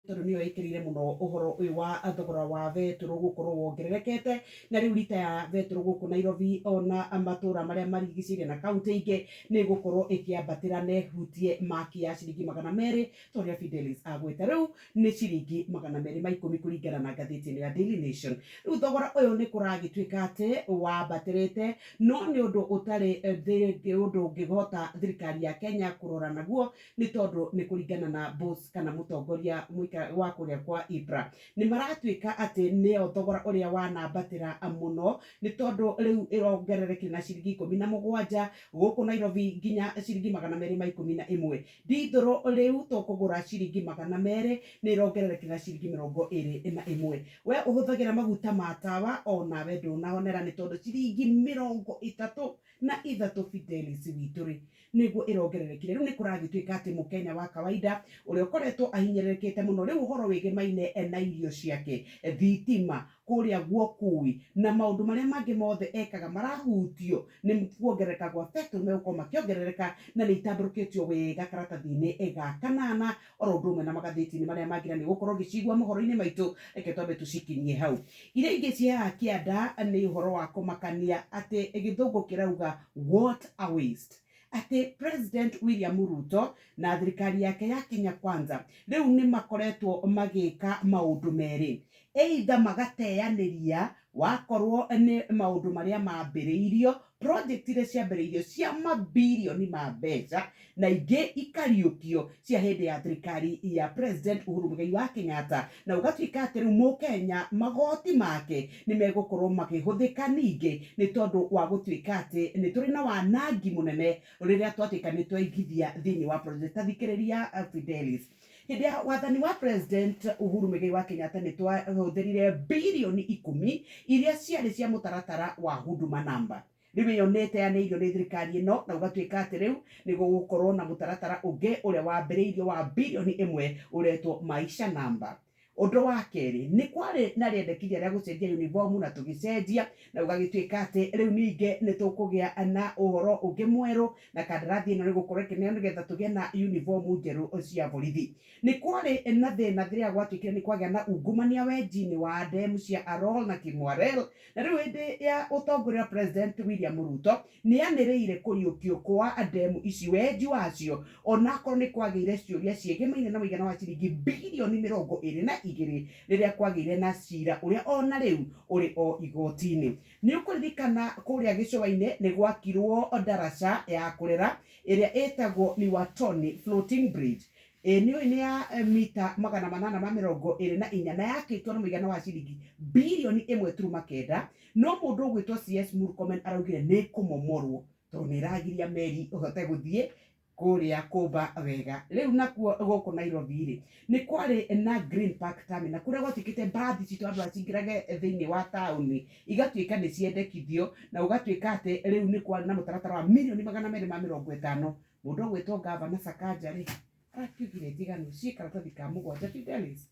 Tondũ nĩyo ĩkĩrĩire mũno ũhoro ũyũ wa thogora wa betũrũ gũkorwo wongererekete, na rĩu rita ya betũrũ gũkũ Nairobi ona matũra marĩa marigicĩirie na kaunti ingĩ nĩ ĩgũkorwo ĩkĩambatĩra na ĩhutie maki ya ciringi 200 ta ũrĩa Fidelis agwĩta. Rĩu nĩ ciringi 210 kũringana na ngathĩti ĩno ya Daily Nation. Rĩu thogora ũyũ nĩ kũragĩtuĩka atĩ wambatĩrĩte, no nĩ ũndũ ũtarĩ ũndũ ũngĩhota thirikari ya Kenya kũrora naguo, nĩ tondũ nĩ kũringana na boss kana mũtongoria wa kũrĩa kwa EPRA, nĩ maratuĩka atĩ nĩyo thogora ũrĩa wanambatĩra mũno, nĩ tondũ rĩu ĩrongererekire na ciringi 17 gũkũ Nairobi nginya ciringi 211. Ndithũrũ rĩu tũkũgũra ciringi 200 nĩ ĩrongererekire na ciringi 21. We ũhũthagĩra maguta ma tawa onawe ndũnahonera, nĩ tondũ ciringi 33 Fidelis witũ rĩ, nĩguo ĩrongererekire. Rĩu nĩ kũragĩtuĩka atĩ Mũkenya wa kawaida ũrĩa ũkoretwo ahinyĩrĩrĩkĩte mũno rĩu ũhoro wĩgemaine na irio ciake, thitima, kũrĩa guokui na maũndũ marĩa mangĩ mothe ekaga marahutio nĩ kuongerereka gwa betũrũ megũkorwo makĩongerereka, na nĩ itambũrũkĩtio wega karatathi-inĩ ga kanana oro ũndũ ũmwe na magathĩti-inĩ marĩa mangĩ, na nĩ ũgũkorwo ũgĩcigua mohoro-inĩ maitũ. Reke twambe tũcikinyie hau. Iria ingĩ ciĩ haha kĩanda nĩ ũhoro wa kũmakania atĩ gĩthũngũ kĩrauga "What a waste", atĩ President William Ruto na thirikari yake ya Kenya Kwanza rĩu nĩ makoretwo magĩka maũndũ merĩ, either magateanĩria wakorwo nĩ maũndũ marĩa mambĩrĩirio, project iria ciambĩrĩirio cia mabirioni ma mbeca na ingĩ ikariũkio cia hĩndĩ ya thirikari ya President Uhuru Muigai wa Kenyatta, na ũgatuĩka atĩ rĩu Mũkenya magoti make nĩ megũkorwo makĩhũthĩka ningĩ, nĩ tondũ wa gũtuĩka atĩ nĩ tũrĩ na wanangi mũnene rĩrĩa twatuĩka nĩ twaigithia thĩinĩ wa project. Ta thikĩrĩria, Fidelis, hĩndĩ ya wathani wa President Uhuru Muigai wa Kenyatta nĩ twahũthĩrire birioni 10 iria ciarĩ cia mũtaratara wa Huduma Number. Rĩu ĩyo nĩ ĩteanĩirio nĩ thirikari ĩno, na ũgatuĩka atĩ rĩu nĩ gũgũkorwo na mũtaratara ũngĩ ũrĩa wambĩrĩirio wa birioni 1 ũretwo Maisha Number. Ũndũ wa kerĩ, nĩ kwarĩ na rĩendekithia rĩa gũcenjia uniform na tũgĩcenjia, na gũgagĩtuĩka atĩ rĩu ningĩ nĩ tũkũgĩa na ũhoro ũngĩ mwerũ na kandarathi ĩno nĩ gũkorwo ĩkĩneo nĩgetha tũgĩe na uniform njerũ cia borithi. Nĩ kwarĩ na thĩna rĩrĩa gwatuĩkire nĩ kwagĩa na ungumania wenji-inĩ wa ndemu cia Arror na Kimwarer, na rĩu hĩndĩ ya ũtongoria wa President William Ruto nĩ anĩrĩire kũriũkio kwa ndemu ici, wenji wacio, onakorwo nĩ kwagĩire ciũria ciĩgemaine na mũigana wa ciringi birioni 22 rĩrĩa kwagĩire na cira ũrĩa ona rĩu ũrĩ o igoti-inĩ. Nĩ ũkũririkana kũrĩa gĩcũa-inĩ nĩ gwakirwo ndaraca ya kũrera ĩrĩa ĩtagwo Liwatoni Floating Bridge. Ĩĩ nĩ ũĩ nĩ ya mita 824 na yakĩtwo na mũigana wa ciringi birioni 1.9, no mũndũ ũgwĩtwo CS Murkomen araugire nĩ kũmomorwo tondũ nĩ ĩragiria meri ũhote gũthiĩ kũrĩa kũmba wega. Rĩu nakuo gũkũ Nairobi rĩ, nĩ kwarĩ na Green Park Terminal kũrĩa gwatuĩkĩte mbathi citũ andũ acingĩrage thĩinĩ wa taũni igatuĩka nĩ ciendekithio, na gũgatuĩka atĩ rĩu nĩ kwarĩ na mũtaratara wa mirioni 250. Mũndũ ũgwĩtwo Gavana Sakaja rĩ, arakiugire njiganu ciĩ karatathi ka 7, Fidelis.